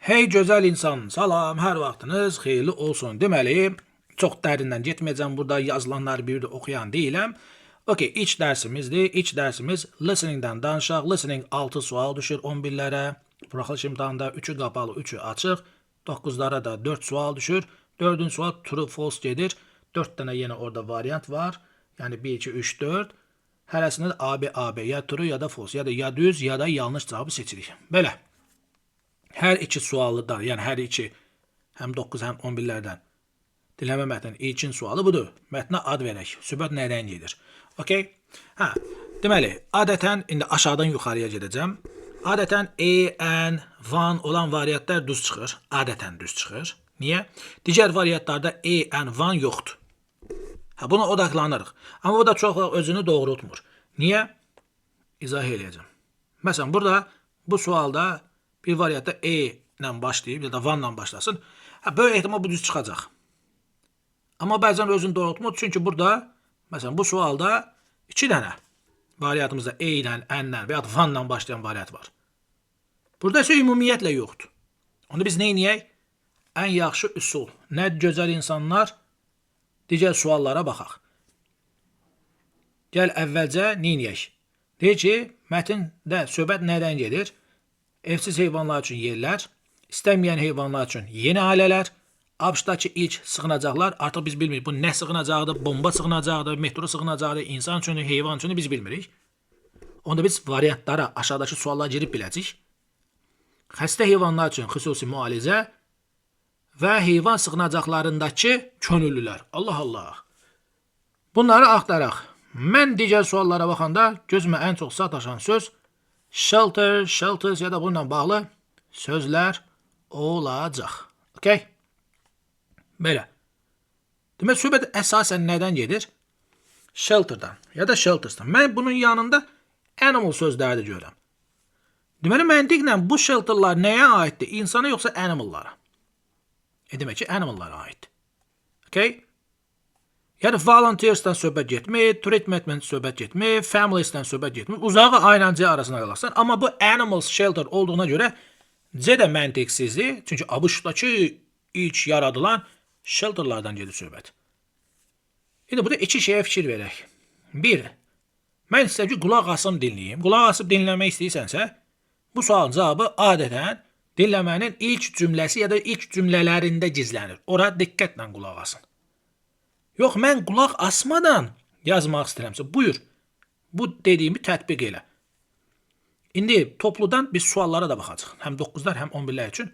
Hey gözəl insan, salam, hər vaxtınız xeyirli olsun. Deməli, çox dərindən getməyəcəm. Burada yazılanları bir də oxuyan deyiləm. Okay, ilk dərsimizdir. İlk dərsimiz listeningdən danışaq. Listening 6 sual düşür 11-lərə. Buraxılış imtahanında 3-ü qapalı, 3-ü açıq. 9-lara da 4 sual düşür. 4-cü sual true false gedir. 4 dənə yenə orada variant var. Yəni 1 2 3 4. Hərəsində də A, B, A, B ya true ya da false ya da ya düz ya da yanlış cavabı seçirik. Belə. Hər iki suallıdan, yəni hər iki həm 9 həm 11-lərdən dinləmə mətninin ilkin sualı budur. Mətnə ad verək. Söhbət nədən gedir? Okay? Hə, deməli, adətən indi aşağıdan yuxarıya gedəcəm. Adətən A, N, one olan variantlar düz çıxır. Adətən düz çıxır. Niyə? Digər variantlarda A, N, one yoxdur. Hə, buna odaqlanırıq. Amma bu da çox vaxt özünü doğrultmur. Niyə? İzah eləyəcəm. Məsələn, burada bu sualda bir variantda E ilə başlayıb ya da one ilə başlasın. Hə, böyük ehtimal bu düz çıxacaq. Amma bəzən özünü doğrultmur. Çünki burada məsələn bu sualda iki dənə variantımızda E ilə, N ilə və ya one ilə başlayan variant var. Burada isə ümumiyyətlə yoxdur. Onda biz nə edək? Ən yaxşı üsul. Nə gözəl insanlar, digər suallara baxaq. Gəl əvvəlcə nə edək? Deyir ki, mətndə söhbət nədən gedir? Evsiz heyvanlar üçün yerlər, istəməyən heyvanlar üçün yeni ailələr, ABŞ-dakı ilk sığınacaqlar, artıq biz bilmirik bu nə sığınacaqdır, bomba sığınacaqdır, metro sığınacaqdır, insan üçün, heyvan üçün biz bilmirik. Onda biz variantlara, aşağıdakı suallara girib biləcəyik. Xəstə heyvanlar üçün xüsusi müalicə və heyvan sığınacaqlarındakı könüllülər. Allah Allah. Bunları axtaraq. Mən digər suallara baxanda gözümə ən çox sataşan söz shelter, shelters ya da bununla bağlı sözlər olacaq. Okay? Belə. Demək, söhbət əsasən nədən gedir? Shelter'dan ya da shelters'dan. Mən bunun yanında animal sözləri də görürəm. Deməli, məntiqlə bu shelter'lar nəyə aiddir? İnsana yoxsa animallara? E demək ki, animallara aiddir. Okay? Yəni volunteers'dan söhbət getmir, treatment'dən söhbət getmir, families'dən söhbət getmir. Uzağı A ilə C arasında qalırsan. Amma bu animals shelter olduğuna görə C də məntiqsizdir. Çünki ABŞ-dakı ilk yaradılan shelterlardan gedir söhbət. İndi burada iki şeyə fikir verək. Bir, mən istəyirəm ki, qulaq asım dinləyim. Qulaq asıb dinləmək istəyirsənsə, bu sualın cavabı adətən dinləmənin ilk cümləsi ya da ilk cümlələrində gizlənir. Ora diqqətlə qulaq asın. Yox, mən qulaq asmadan yazmaq istəyirəmsə, buyur. Bu dediyimi tətbiq elə. İndi topludan biz suallara da baxacağıq. Həm 9-lar, həm 11-lər üçün.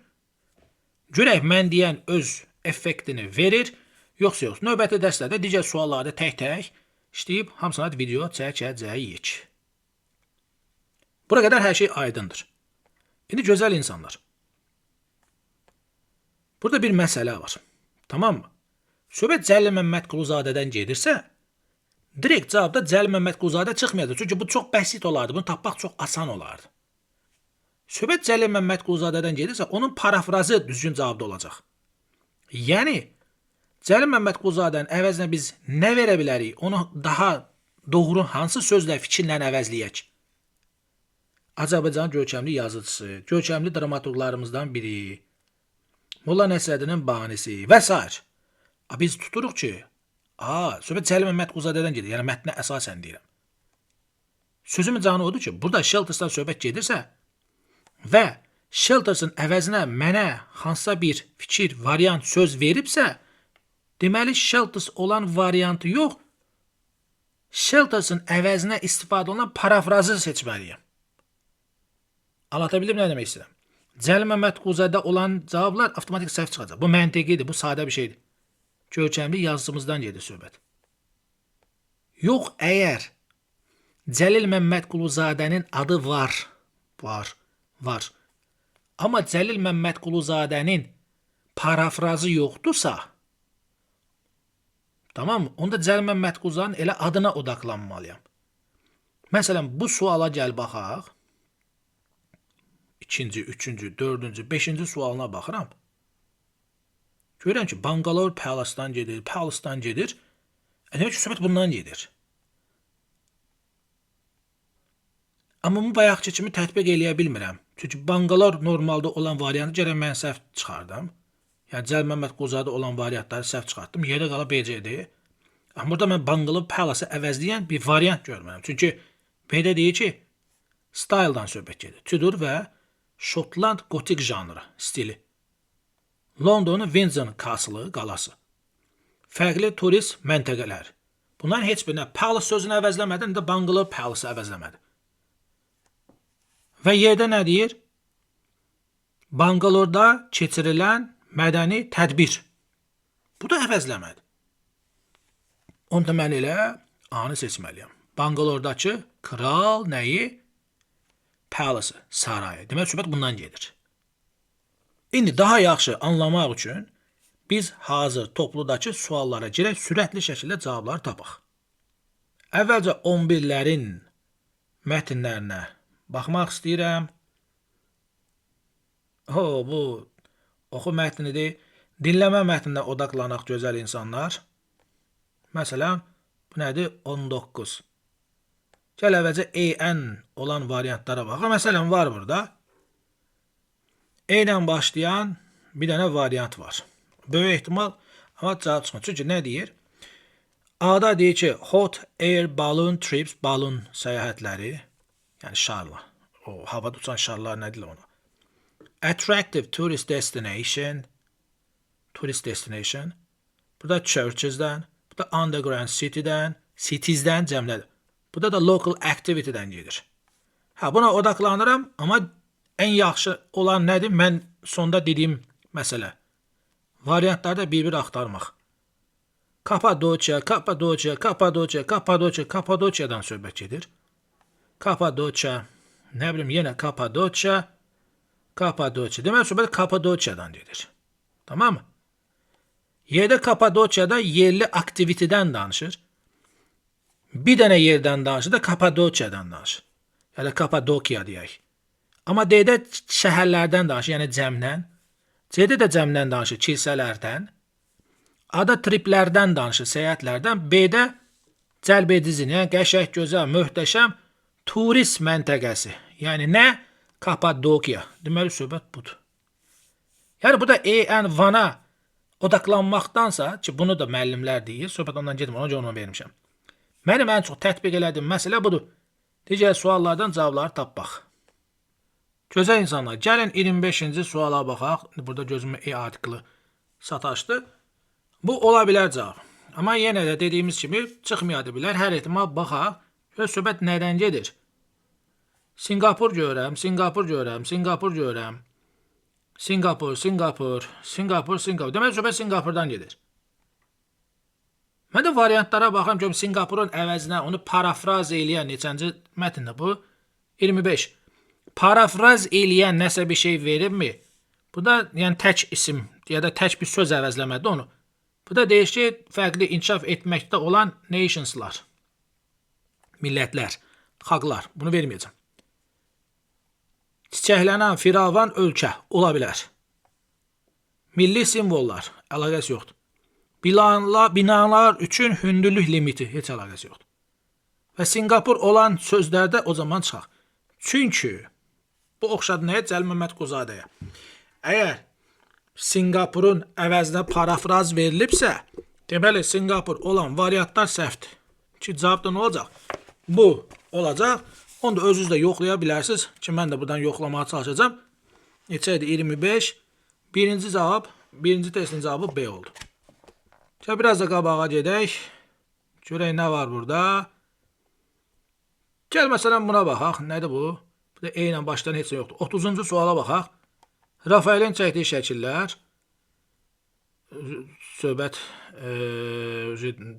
Görək mən deyən öz effektini verir, yoxsa yox. Növbəti dərslərdə digər suallarda tək-tək işləyib hamısına video çəkəcəyik. Bura qədər hər şey aydındır. İndi gözəl insanlar. Burada bir məsələ var. Tamam mı? Söhbət Cəlil Məmmədquluzadədən gedirsə, direkt cavabda Cəlil Məmmədquluzadə çıxmayacaq. Çünki bu çox bəsit olardı. Bunu tapmaq çox asan olardı. Söhbət Cəlil Məmmədquluzadədən gedirsə, onun parafrazı düzgün cavabda olacaq. Yəni Cəlil Məmmədquluzadənin əvəzinə biz nə verə bilərik? Onu daha doğru hansı sözlə, fikirlə əvəzləyək? Azərbaycanın görkəmli yazıçısı, görkəmli dramaturqlarımızdan biri, Molla Nəsrəddinin banisi və sair. A, biz tuturuq ki, a, söhbət Cəlil Məmmədquluzadədən gedir. Yəni mətnə əsasən deyirəm. Sözümün canı odur ki, burada shelters'dan söhbət gedirsə və shelters'ın əvəzinə mənə hansısa bir fikir, variant, söz veribsə, deməli shelters olan variantı yox, shelters'ın əvəzinə istifadə olunan parafrazı seçməliyəm. Anlata bildim nə demək istəyirəm? Cəlil Məmmədquluzadə olan cavablar avtomatik səhv çıxacaq. Bu məntiqidir, bu sadə bir şeydir. Görkəmli yazıcımızdan gedir söhbət. Yox, əgər Cəlil Məmmədquluzadənin adı var, var, var. Amma Cəlil Məmmədquluzadənin parafrazı yoxdursa, tamam mı? Onda Cəlil Məmmədquluzadənin elə adına odaqlanmalıyam. Məsələn, bu suala gəl baxaq. İkinci, üçüncü, dördüncü, beşinci sualına baxıram. Görürəm ki, Bangalore Palace-dan gedir, Palace-dan gedir. E, demək ki, söhbət bundan gedir. Amma bu bayaqki kimi tətbiq eləyə bilmirəm. Çünki Bangalore normalda olan variantı gərək mən səhv çıxardım. Yəni Cəl Məmməd Quluzadə olan variantları səhv çıxartdım. Yerdə qala BC-dir. Amma burada mən Bangalore Palace-ı əvəzləyən bir variant görmürəm. Çünki B-də deyir ki, style-dan söhbət gedir. Tudor və Şotland gotik janrı, stili. Londonun Windsor Castle qalası. Fərqli turist məntəqələri. Bunların heç birinə Palace sözünü əvəzləmədi, nə də Bangalore Palace-ı əvəzləmədi. Və yerdə nə deyir? Bangalorda keçirilən mədəni tədbir. Bu da əvəzləmədi. Onda mən elə A-nı seçməliyəm. Bangalordakı kral nəyi? Palace, sarayı. Demək söhbət bundan gedir. İndi daha yaxşı anlamaq üçün biz hazır topludakı suallara girək, sürətli şəkildə cavabları tapaq. Əvvəlcə 11-lərin mətnlərinə baxmaq istəyirəm. Ho, bu oxu mətnidir. Dinləmə mətninə odaqlanaq gözəl insanlar. Məsələn, bu nədir? 19. Gəl əvvəlcə EN olan variantlara baxaq. Məsələn, var burada. E ilə başlayan bir dənə variant var. Böyük ehtimal, amma cavab çıxmır. Çünki nə deyir? A-da deyir ki, hot air balloon trips, balon səyahətləri, yəni şarla. O havada uçan şarlar nə deyirlər ona? Attractive tourist destination, tourist destination. Burada churches'dən, burada underground city'dən, cities'dən cəmlədir. Burada da local activity'dən gedir. Hə, buna odaqlanıram, amma ən yaxşı olan nədir? Mən sonda dediyim məsələ. Variantlarda bir-bir axtarmaq. Kapadokya, Kapadokya, Kapadokya, Kapadokya, Kapadokyadan söhbət gedir. Kapadokya, nə bilim yenə Kapadokya, Kapadokya. Demək söhbət Kapadokyadan gedir. Tamam mı? Yerdə Kapadokyada yerli aktiviteden danışır. Bir dənə yerdən danışır da Kapadokyadan danışır. Ya da Kapadokya deyək. Amma D-də şəhərlərdən danışır, yəni cəmdən. C-də də cəmdən danışır, kilsələrdən. A-da triplərdən danışır, səyahətlərdən. B-də cəlb edici, yəni qəşəng, gözəl, möhtəşəm turist məntəqəsi. Yəni nə? Kapadokya. Deməli söhbət budur. Yəni bu da EN Van'a odaqlanmaqdansa, ki bunu da müəllimlər deyir, söhbət ondan getmir, ona görə onu vermişəm. Mənim ən çox tətbiq elədiyim məsələ budur. Digər suallardan cavabları tapmaq. Gözəl insanlar, gəlin 25-ci suala baxaq. Burada gözümə E artiklı sataşdı. Bu ola bilər cavab. Amma yenə də dediyimiz kimi çıxmaya da bilər. Hər ehtimal baxaq. Görək söhbət nədən gedir? Singapur görürəm, Singapur görürəm, Singapur görürəm. Singapur, Singapur, Singapur, Singapur. Demək söhbət Singapurdan gedir. Mən də variantlara baxıram, görüm Singapurun əvəzinə onu parafraz eləyən neçənci mətndə bu? 25. Parafraz eləyən nəsə bir şey veribmi? Bu da yəni tək isim ya da tək bir söz əvəzləmədi onu. Bu da deyir ki, fərqli inkişaf etməkdə olan nationslar, millətlər, xalqlar. Bunu verməyəcəm. Çiçəklənən firavan ölkə ola bilər. Milli simvollar, əlaqəsi yoxdur. Binalar üçün hündürlük limiti heç əlaqəsi yoxdur. Və Singapur olan sözlərdə o zaman çıxaq. Çünki bu oxşadı nəyə? Cəl Məmməd Quluzadəyə. Əgər Singapurun əvəzinə parafraz verilibsə, deməli Singapur olan variantlar səhvdir. Ki cavab da nə olacaq? Bu olacaq. Onu da özünüz də yoxlaya bilərsiniz ki, mən də buradan yoxlamağa çalışacağam. Neçə idi? 25. Birinci cavab, birinci testin cavabı B oldu. Gəl biraz da qabağa gedək. Görək nə var burada. Gəl məsələn buna baxaq. Nədir bu? Bu da E ilə başlayan heç nə yoxdur. 30-cu suala baxaq. Rafaelin çəkdiyi şəkillər. Söhbət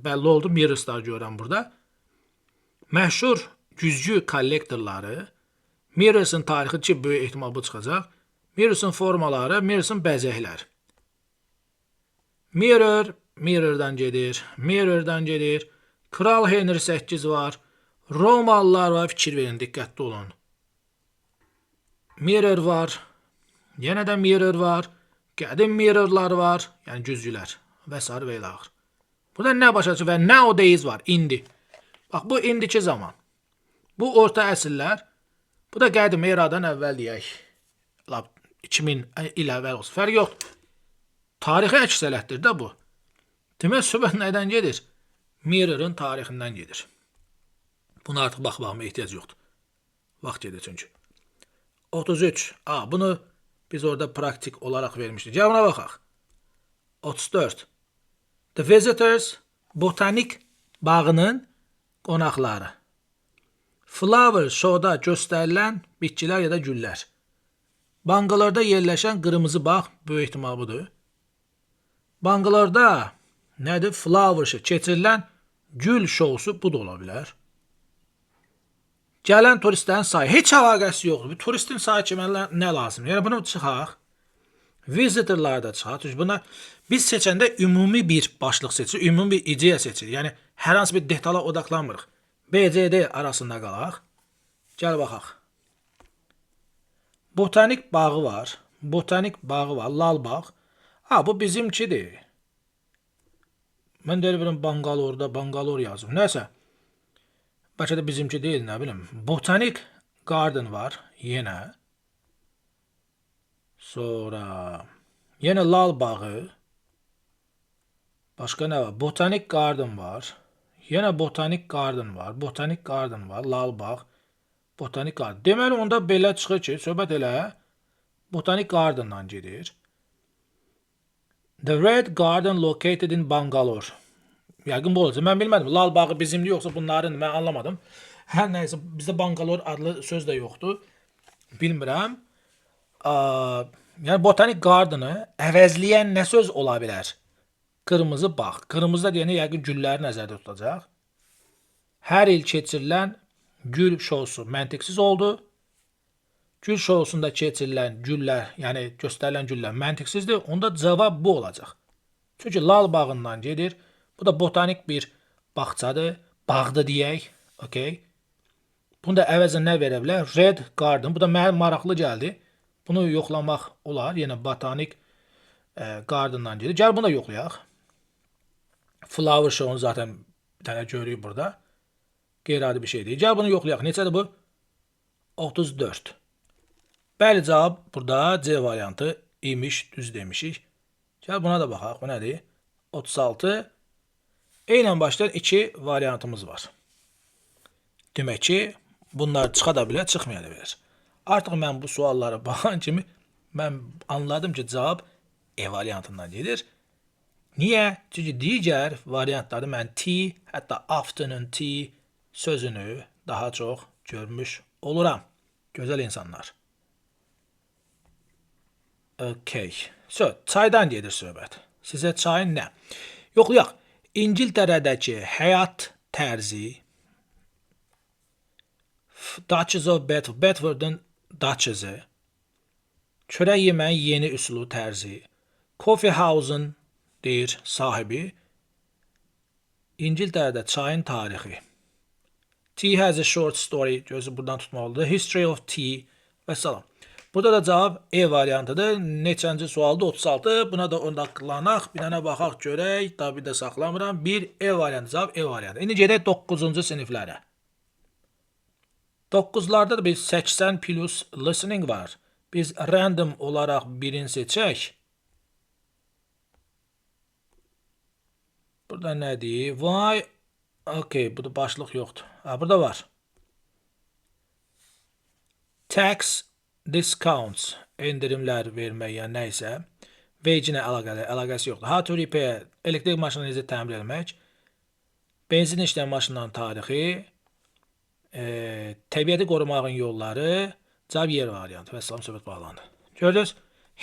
bəlli oldu. Mirrorslar görürəm burada. Məşhur güzgü kollektorları, Mirrors'ın tarixi ki, böyük ehtimal bu çıxacaq. Mirrors'ın formaları, Mirrors'ın bəzəkləri. Mirror, Mirror'dan gedir, Mirror'dan gedir. Kral Henry 8 var. Romalılar var, fikir verin, diqqətli olun. Mirror var. Yenə də mirror var. Qədim mirrorlar var, yəni güzgülər və sair və ilə axır. Burada nə başa düşür və nowadays var, indi. Bax, bu indiki zaman. Bu orta əsrlər, bu da qədim eradan əvvəl deyək. 2000 il əvvəl olsun. Fərqi yoxdur. Tarixi əks elətdir də bu. Demək, söhbət nədən gedir? Mirror-ın tarixindən gedir. Buna artıq baxmağıma ehtiyac yoxdur. Vaxt gedir çünki. 33. A, bunu biz orada praktik olaraq vermişdik. Gəl buna baxaq. 34. The visitors, botanik bağının qonaqları. Flower show-da göstərilən bitkilər ya da güllər. Bangalorda yerləşən qırmızı bağ, böyük ehtimal budur. Bangalorda nədir? Flower show, keçirilən gül şousu, bu da ola bilər. Gələn turistlərin sayı heç əlaqəsi yoxdur. Bir turistin sayı ki mənə nə lazım? Yəni bunu çıxaq. Visitorlar da çıxaq. Çünki buna biz seçəndə ümumi bir başlıq seçirik, ümumi bir ideya seçirik. Yəni hər hansı bir detala odaqlanmırıq. B, C, D arasında qalaq. Gəl baxaq. Botanik bağı var. Botanik bağı var. Lal bağ. Ha, bu bizimkidir. Mən də elə bilirəm Bangalorda Bangalor yazıb. Nəsə. Bəlkə də bizimki deyil, nə bilim. Botanik Garden var yenə. Sonra yenə Lal bağı. Başqa nə var? Botanik Garden var. Yenə Botanik Garden var. Botanik Garden var. Lal bağ. Botanik Garden. Deməli onda belə çıxır ki, söhbət elə Botanik Garden'dan gedir. The Red Garden located in Bangalore. Yəqin bu olacaq. Mən bilmədim. Lal bağı bizimdir yoxsa bunların, mən anlamadım. Hər nəysə bizdə Bangalore adlı söz də yoxdur. Bilmirəm. Yəni Botanik Garden-ı əvəzləyən nə söz ola bilər? Qırmızı bağ. Qırmızı da deyəndə yəqin gülləri nəzərdə tutacaq. Hər il keçirilən gül şousu məntiqsiz oldu. Gül şousunda keçirilən güllər, yəni göstərilən güllər məntiqsizdir. Onda cavab bu olacaq. Çünki Lal bağından gedir. Bu da botanik bir bağçadır. Bağdır deyək. Okay. Bunu da əvəzinə nə verə bilər? Red Garden. Bu da mənə maraqlı gəldi. Bunu yoxlamaq olar. Yenə botanik gardendan gedir. Gəl bunu da yoxlayaq. Flower show-nu zaten bir dənə görürük burada. Qeyri-adi bir şey deyil. Gəl bunu yoxlayaq. Neçədir bu? 34. Bəli, cavab burada C variantı imiş, düz demişik. Gəl buna da baxaq. Bu nədir? 36. Eynən başlayan iki variantımız var. Demək ki, bunlar çıxa da bilər, çıxmaya da bilər. Artıq mən bu suallara baxan kimi mən anladım ki, cavab E variantından gedir. Niyə? Çünki digər variantlarda mən tea, hətta afternoon tea sözünü daha çox görmüş oluram. Gözəl insanlar. Okay. So, çaydan gedir söhbət. Sizə çayın nə? Yoxlayaq. İngiltərədəki həyat tərzi Duchess of Bedford, Bedford'un Duchess'ı, çörək yeməyin yeni üsulu tərzi, Coffee House'un deyir sahibi, İngiltərədə çayın tarixi. Tea has a short story, gözü buradan tutmalıdır. History of tea və salam. Burada da cavab E variantıdır. Neçənci sualdır? 36. Buna da odaqlanaq. Bir dənə baxaq görək. Tabi də saxlamıram. Bir E variantı, cavab E variantı. İndi gedək 9-cu siniflərə. 9-larda da bir 80 plus listening var. Biz random olaraq birini seçək. Burada nə deyir? Why? Okay, burada başlıq yoxdur. Ha, burada var. Tax discounts, endirimlər vermək, yəni nə isə. Wage ilə əlaqəsi yoxdur. How to repair, elektrik maşını necə təmir etmək. Benzin işləyən maşınların tarixi, təbiəti qorumağın yolları, cavab yer variantı. Vəssalam, söhbət bağlandı. Gördünüz?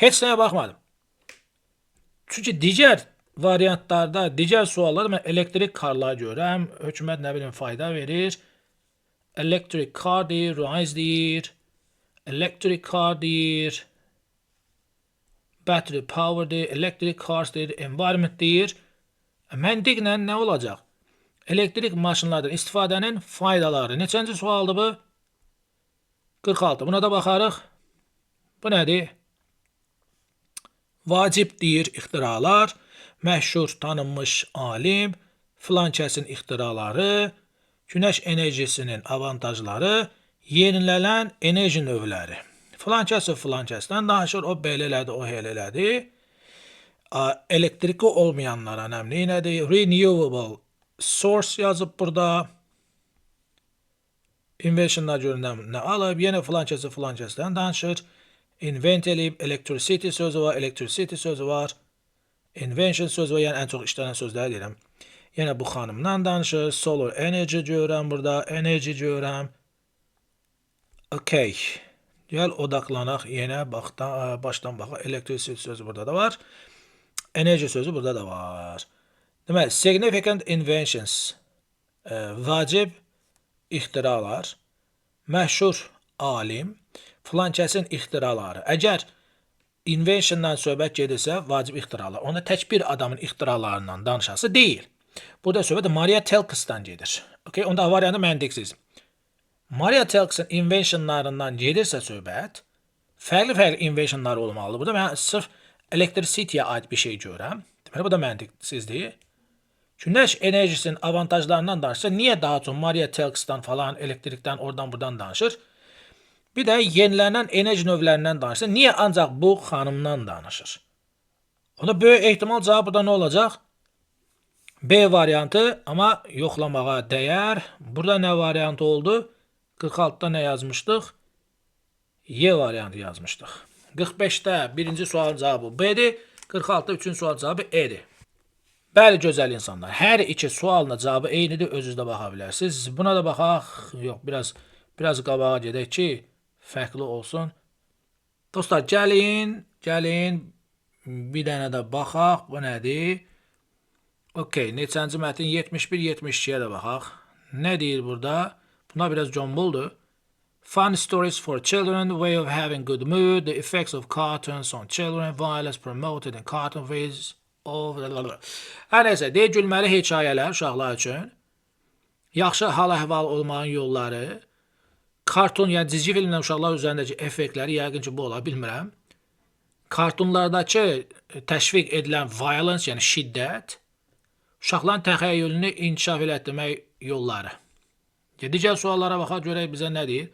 Heç nəyə baxmadım. Çünki digər variantlarda, digər suallarda mən elektrik karlar görürəm. Hökumət nə bilim fayda verir. Electric car deyir, rise deyir. Electric car deyir. Battery power deyir, electric cars deyir, environment deyir. Məntiqlə nə olacaq? Elektrik maşınlardan istifadənin faydaları. Neçənci sualdır bu? 46. Buna da baxarıq. Bu nədir? Vacib deyir ixtiralar, məşhur tanınmış alim, filan kəsin ixtiraları, günəş enerjisinin avantajları, yenilənən enerji növləri. Filan kəs filan kəsdən danışır, o belə elədi, o elə elədi. Elektriki olmayanlara nə elədi? Renewable source yazıb burada. Inventionlar görünən nə alıb? Yenə filan kəsi filan kəsdən danışır. Invent eləyib, electricity sözü var, electricity sözü var. Invention sözü var, yəni ən çox işlənən sözləri deyirəm. Yenə bu xanımdan danışır. Solar energy görürəm burada, energy görürəm. Okay. Gəl odaqlanaq yenə baxdan, başdan baxaq. Electricity sözü burada da var. Energy sözü burada da var. Deməli, significant inventions, vacib ixtiralar, məşhur alim, filan kəsin ixtiraları. Əgər inventiondan söhbət gedirsə, vacib ixtiralar. Onda tək bir adamın ixtiralarından danışası deyil. Burada söhbət Maria Telkes'dan gedir. Okay, onda variantı məntiqsiz. Maria Telkes'in inventionlarından gedirsə söhbət, fərqli-fərqli inventionlar olmalıdır. Burada mən sırf electricity-yə aid bir şey görürəm. Deməli, bu da məntiqsizdir. Günəş enerjisinin avantajlarından danışsa, niyə daha çox Maria Telkes'dan falan, elektrikdən, oradan buradan danışır? Bir də yenilənən enerji növlərindən danışsa, niyə ancaq bu xanımdan danışır? Onda böyük ehtimal cavab burada nə olacaq? B variantı, amma yoxlamağa dəyər. Burada nə variantı oldu? 46-da nə yazmışdıq? Y variantı yazmışdıq. 45-də birinci sualın cavabı B-dir. 46-da üçüncü sualın cavabı E-dir. Bəli, gözəl insanlar. Hər iki sualın cavabı eynidir. Özünüz də baxa bilərsiniz. Buna da baxaq. Yox, biraz qabağa gedək ki, fərqli olsun. Dostlar, gəlin, gəlin bir dənə də baxaq. Bu nədir? Okay, neçənci mətn? 71-72-yə də baxaq. Nə deyir burada? Bunlar biraz combuldur. Fun stories for children, way of having good mood, the effects of cartoons on children, violence promoted in cartoon ways of... Hər nəsə, deyir gülməli hekayələr uşaqlar üçün, yaxşı hal-əhval olmağın yolları, kartun, yəni cizgi filmlə uşaqlar üzərindəki effektləri, yəqin ki, bu olar, bilmirəm. Kartunlardakı təşviq edilən violence, yəni şiddət, uşaqların təxəyyülünü inkişaf elətdirmək yolları. Digər suallara baxaq, görək bizə nə deyir.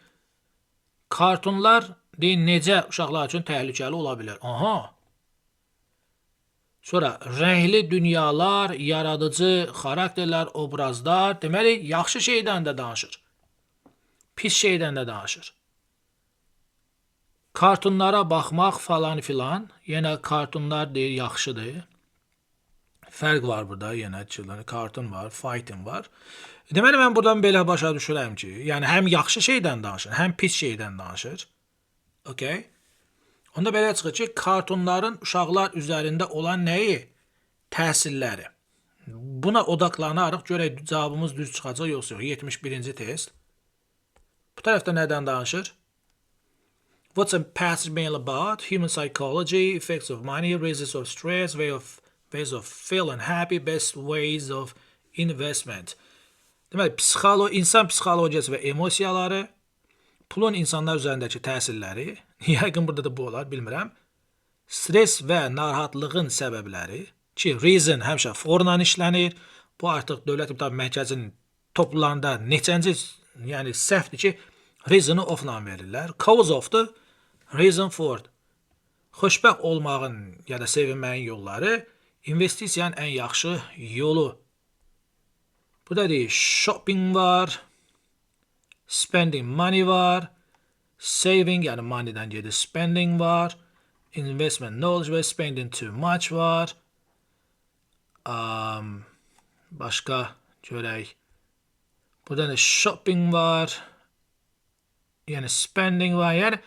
Kartunlar deyir, necə uşaqlar üçün təhlükəli ola bilər. Aha. Sonra rəngli dünyalar, yaradıcı xarakterlər, obrazlar, deməli, yaxşı şeydən də danışır. Pis şeydən də danışır. Kartunlara baxmaq falan filan. Yenə kartunlar deyir, yaxşıdır. Fərq var burada yenə, children, cartoon var, fighting var. Deməli mən buradan belə başa düşürəm ki, yəni həm yaxşı şeydən danışır, həm pis şeydən danışır. Okay? Onda belə çıxır ki, kartunların uşaqlar üzərində olan nəyi? Təsirləri. Buna odaqlanarıq, görək cavabımız düz çıxacaq yoxsa yox. 71-ci test. Bu tərəfdə nədən danışır? What's a passage mainly about? Human psychology, effects of money, reasons of stress, ways of feeling happy, best ways of investment. Deməli, insan psixologiyası və emosiyaları, pulun insanlar üzərindəki təsirləri, yəqin burada da bu olar, bilmirəm. Stres və narahatlığın səbəbləri, ki, reason həmişə for-la işlənir. Bu artıq Dövlət İmtahan Mərkəzinin toplarında neçənci, yəni səhvdir ki, reason-ı of-la verirlər. Cause of-dur, reason for. Xoşbəxt olmağın ya da sevinməyin yolları, investisiyanın ən yaxşı yolu. Burada deyir, shopping var, spending money var, saving, yəni money-dən gedir, spending var, investment knowledge və spending too much var. Başqa görək. Burada da shopping var, yəni spending var, yəni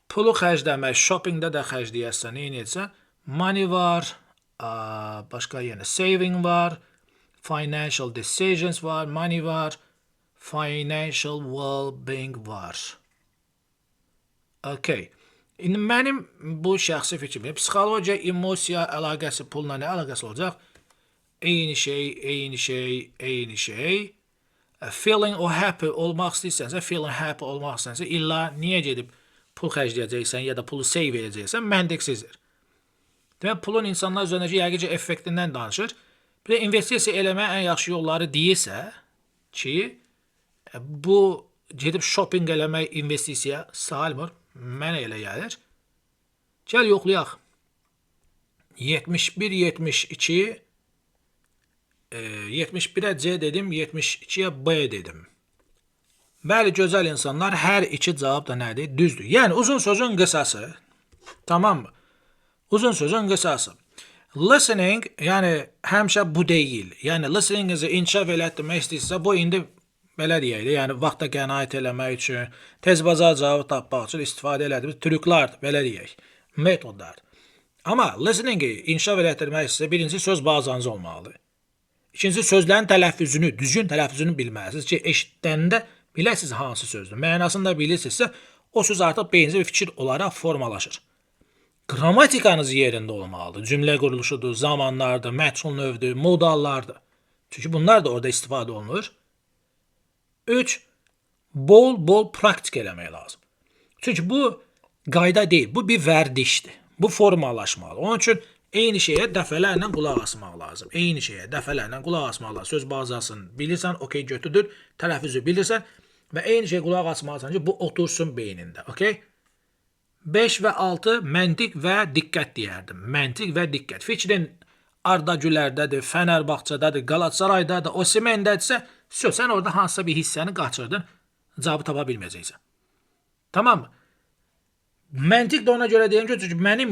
pulu xərcləmək, shoppingdə də xərcləyərsən, nə edəcəksən? Money var, başqa yenə saving var, financial decisions var, money var, financial well-being var. Okay. İndi mənim bu şəxsi fikrim, psixologiya, emosiya əlaqəsi pulla nə əlaqəsi olacaq? Eyni şey, eyni şey, eyni şey. Feeling o happy olmaq istəyirsənsə, feeling happy olmaq istəyirsənsə, illa niyə gedib pul xərcləyəcəksən ya da pulu save edəcəksən, məntiqsizdir. Demək, pulun insanlar üzərindəki yəqin ki effektindən danışır. Bir də investisiya eləməyə ən yaxşı yolları deyirsə ki, bu gedib shopping eləmək investisiya sayılmır. Mənə elə gəlir. Gəl yoxlayaq. 71, 72, 71-ə C dedim, 72-yə B dedim. Bəli, gözəl insanlar, hər iki cavab da nədir? Düzdür. Yəni, uzun sözün qısası. Tamam mı? Uzun sözün qısası. Listening, yəni həmişə bu deyil. Yəni listeninginizi inkişaf elətdirmək istəyirsinizsə, bu indi belə deyək də, yəni vaxta qənaət eləmək üçün, tez bazar cavabı tapmaq üçün istifadə elədiyimiz trüklardır, belə deyək, metodlardır. Amma listeningi inkişaf elətdirmək istəyirsə, birinci söz bazanız olmalıdır. İkinci, sözlərin tələffüzünü, düzgün tələffüzünü bilməlisiniz ki, eşidəndə biləsiniz hansı sözdür. Mənasını da bilirsinizsə, o söz artıq beyninizə bir fikir olaraq formalaşır. Qramatikanız yerində olmalıdır. Cümlə quruluşudur, zamanlardır, məchul növdür, modallardır. Çünki bunlar da orada istifadə olunur. 3. Bol-bol praktik eləmək lazım. Çünki bu qayda deyil, bu bir vərdişdir. Bu formalaşmalı. Onun üçün eyni şeyə dəfələrlə qulaq asmaq lazım. Eyni şeyə dəfələrlə qulaq asmaq lazım. Söz bazasını bilirsən, okey götürdün, tələffüzü bilirsən və eyni şeyə qulaq asmalısan ki, bu otursun beynində, okey? 5 və 6 məntiq və diqqət deyərdim. Məntiq və diqqət. Fikrin Arda Gülərdədir, Fənərbağçadadır, Qalatasaraydadır, Osimhendədirsə, söz sən orada hansısa bir hissəni qaçırdın, cavabı tapa bilməyəcəksən. Tamam mı? Məntiq də ona görə deyirəm ki, çünki mənim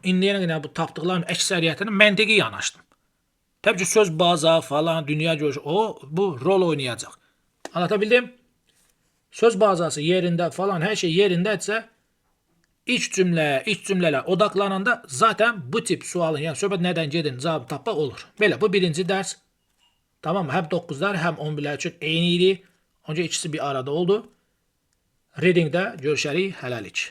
indiyənə qədər bu tapdıqlarım əksəriyyətini məntiqi yanaşdım. Təbii ki, söz baza falan, dünya görüşü, o bu rol oynayacaq. Anlata bildim? Söz bazası yerində falan, hər şey yerindədirsə, iç cümlə, iç cümlələr odaqlananda zaten bu tip sualın, yəni söhbət nədən gedir, cavabı tapmaq olur. Belə, bu birinci dərs. Tamam mı? Həm 9-lar, həm 11-lər üçün eyni idi. Onca ikisi bir arada oldu. Readingdə görüşərik hələlik.